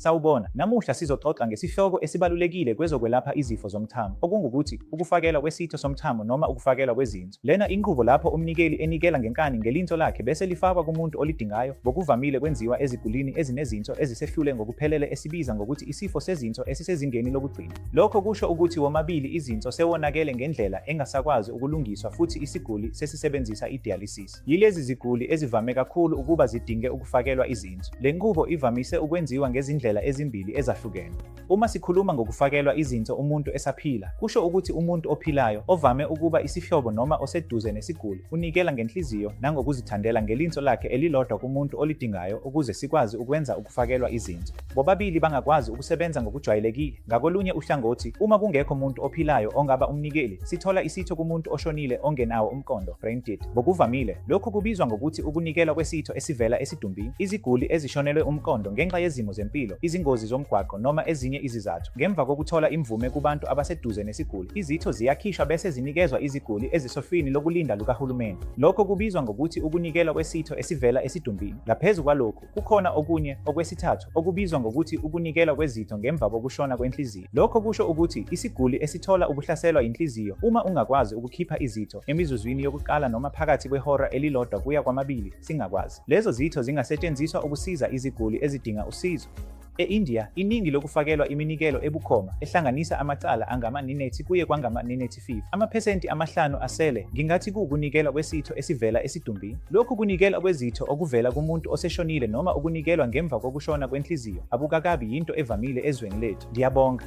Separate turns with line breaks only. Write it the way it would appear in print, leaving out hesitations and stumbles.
Sawubona, namuhla sizoxoxa ngesihloko esibalulekile kwezokwelapha izifo zomthamo, okungukuthi ukufakelwa kwesitho somthamo noma ukufakelwa kwezinso. Lena inqubo lapho umnikeli enikela ngenkani ngelinso lakhe bese lifakwa kumuntu olidingayo, ngokuvamile kwenziwa ezigulini ezinezinso ezisehlule ngokuphelele esibiza ngokuthi isifo sezinso esisezingeni lokugcina. Lokho kusho ukuthi womabili izinso sewonakele ngendlela engasakwazi ukulungiswa futhi isiguli sesisebenzisa i-dialysis. Yilezi ziguli ezivame kakhulu ukuba zidinge ukufakelwa izinso. Le nqubo ivamise ukwenziwa ngezindlela ezimbili ezahlukene. Uma sikhuluma ngokufakelwa izinso umuntu esaphila, kusho ukuthi umuntu ophilayo, ovame ukuba isihlobo noma oseduze nesiguli, unikela ngenhliziyo nangokuzithandela ngelinso lakhe elilodwa kumuntu olidingayo ukuze sikwazi ukwenza ukufakelwa izinso. Bobabili bangakwazi ukusebenza ngokujwayelekile. Ngakolunye uhlangothi, uma kungekho muntu ophilayo ongaba umnikeli, sithola isitho kumuntu oshonile ongenawo umqondo, brain dead. Ngokuvamile, lokhu kubizwa ngokuthi ukunikelwa kwesitho esivela esidumbini. Iziguli ezishonelwe umqondo ngenxa yezimo zempilo, izingozi zomgwaqo noma ezinye izizathu, ngemva kokuthola imvume kubantu abaseduze nesiguli, izitho ziyakhishwa bese zinikezwa iziguli ezisohlwini lokulinda lukahulumeni. Lokho kubizwa ngokuthi ukunikelwa kwesitho esivela esidumbini. Ngaphezu kwalokhu, Kukhona okunye, okwesithathu, okubizwa ngokuthi ukunikelwa kwezitho ngemva kokushona kwenhliziyo. Lokho kusho ukuthi isiguli esithola ukuhlaselwa yinhliziyo, uma ungakwazi ukukhipha izitho emizuzwini yokuqala noma phakathi kwehora elilodwa kuya kwamabili, singakwazi. Lezo zitho zingasetshenziswa ukusiza iziguli ezidinga usizo. E-India, iningi lokufakelwa iminikelo ebukhoma, ehlanganisa amacala angama-90 kuye kwangama-95. Amaphesenti amahlanu asele, ngingathi kuwukunikelwa kwesitho esivela esidumbini. Lokhu kunikelwa kwezitho okuvela kumuntu oseshonile noma ukunikelwa ngemva kokushona kwenhliziyo abukakabi yinto evamile ezweni lethu. Ngiyabonga.